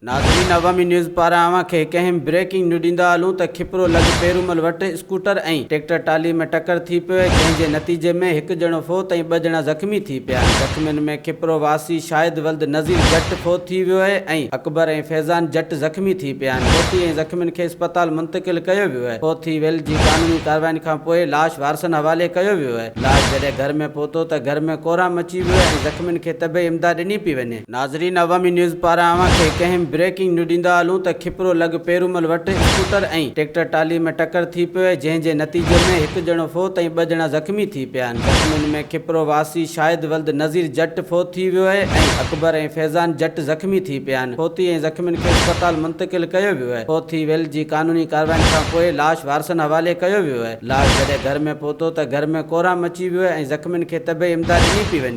ناظرين عوامي نيوز پاران اوهان کي هڪ اهم بريڪنگ نيو ڏيندا هلون ته کپرو لڳ پيرومل وٽ اسڪوٽر ۽ ٽريڪٽر ٽالي ۾ ٽڪر ٿي پيو جنهن جي نتيجي ۾ هڪ ڄڻو فوت ۽ ٻه ڄڻا زخمي ٿي پيا آهن زخمين ۾ کپرو واسي شاهد ولد نذير جٽ فوت ٿي ويو آهي ۽ اڪبر ۽ فيضان جٽ زخمي ٿي پيا آهن فوتي ۽ زخمين کي اسپتال منتقل ڪيو ويو آهي فوت ٿي ويل جي قانوني ڪارواين کان پوء لاش وارثن حوالي ڪيو ويو آهي لاش جڏهن گهر ۾ پهتو ته گهر ۾ ڪهرام مچي ويو ۽ زخمين کي طبي امداد ڏني پئي وڃي. ناظرين عوامي نيوز پاران اوهان کي هڪ اهم بريڪنگ نيو ڏيندا هلون ته کپرو لڳ پيرومل وٽ اسڪوٽر ۽ ٽريڪٽر ٽالي ۾ ٽڪر ٿي پيو آهي جنهن جي نتيجي ۾ هڪ ڄڻو فوت ۽ ٻه ڄڻا زخمي ٿي پيا آهن زخمين ۾ کپرو واسي شاهد ولد نذير جٽ فوت ٿي ويو آهي ۽ اڪبر ۽ فيضان جٽ زخمي ٿي پيا آهن فوتي ۽ زخمين کي اسپتال منتقل ڪيو ويو آهي فوت ٿي ويل جي قانوني ڪارواين کان پوء لاش وارثن حوالي ڪيو ويو آهي لاش جڏهن گهر ۾ پهتو ته گهر ۾ ڪهرام مچي ويو آهي ۽ زخمين کي طبي امداد ڏني پئي وڃي.